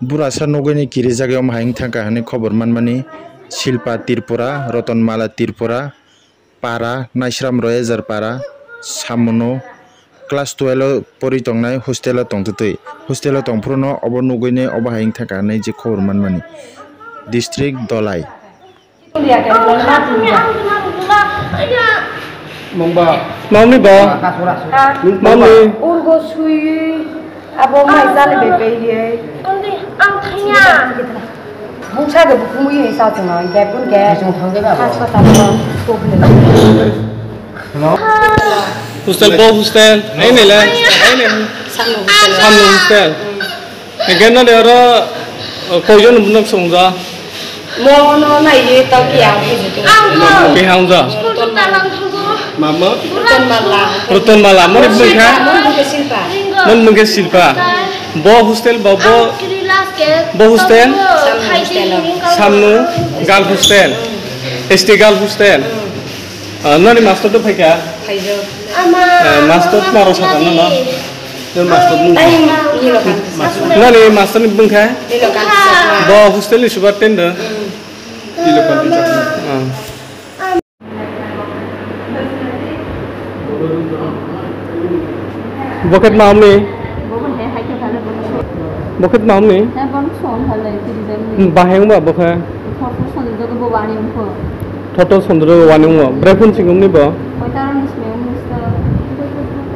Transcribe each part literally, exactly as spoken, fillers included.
Burasa nugwini kirijak omo hai wngthangkha hwnwi khobor manmani Silpa Tripura, Rotonmala Tripura, Para, Naisram Royejar Para, Samono, class twelve o pori tongnai hostel o tongtwtwi. Hostel o tongphruno obo nugwini obo hai wngthangkha hwnwi je khobor manmani. District Dolai. Mungba. Mamni ba? Mamni. Urgo sui abo mai jani bebe ye. Ang thanya. Buksa ge bukumu ye sa tuma ge pun ge. Haspatal ko. Hostel bo hostel. Ai ne le. Ai ne. Samno hostel. Samno hostel. Hingke noni oro, uh, koijon nok songja? Mo no nai ye to kiyang buji to. Kiyang ja? Mama? Roton Mala. Roton Mala. Moni bumung kha? Moni bumung kha Silpa. Moni bumung kha Silpa. Bo hostel bo, bo, bo hostel? Samno hostel. Samno girl hostel. S T girl hostel. Ah, noni master to phaikha? Phaijak. Eh, master tma rw sakha nono? Noni master bung. Noni master ni bung kha? Nilo Kanti Chakma. Bo hostel ni superintendent? Nilo Kanti Chakma. Ah. Bo khe tma amni? Bo khe hai khe thale bo. Bo khe tma amni? Hai bo song thale tiri jani. Bahai wngba bo khe? Thotto sondro jogo bo wani wngkho. Thotto sondro jogo wani wngo. Bwraiphun singumni bo? Soita ni simi wngkho.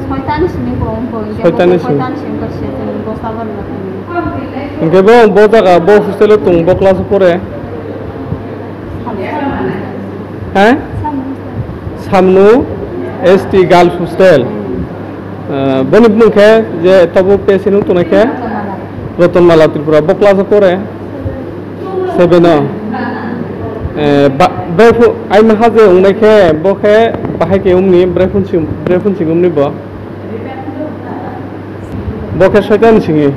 Soita ni simi bo wngkho. Soita ni simi. Soita ni simi bo se bosta ban na. Hingke bo, bo jaga, bo hostel o tung, bo class o pore? He? Samnu S T girls hostel. Ah, boni bumung khe je tobo P S C nung tongnai khe Rotonmala Tripura. Bo class o pore? Seven o. Eh, ba, bwraiphun, ai maha je wngnai khe, bo khe bahai khe wngni, bwraiphun sing, bwraiphun sing wngni bo. Bo khe soita ni simi.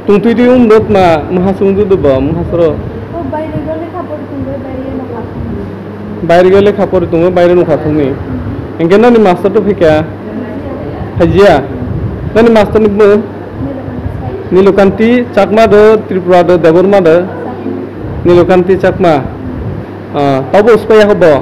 Tungtwi twi wng dot ma, maha se wng dot bo, maha soro. O baire gole khapor tungwi baire no khapor. Baire gole khapor tungwi baire no khapor ni. Hingke noni master to phikya? Phaijiya. Noni master ni bo? Nilokanti Chakma do, Tripura do, Debbarma do? Nilokanti Chakma. Ah, tabo uspai ya bo?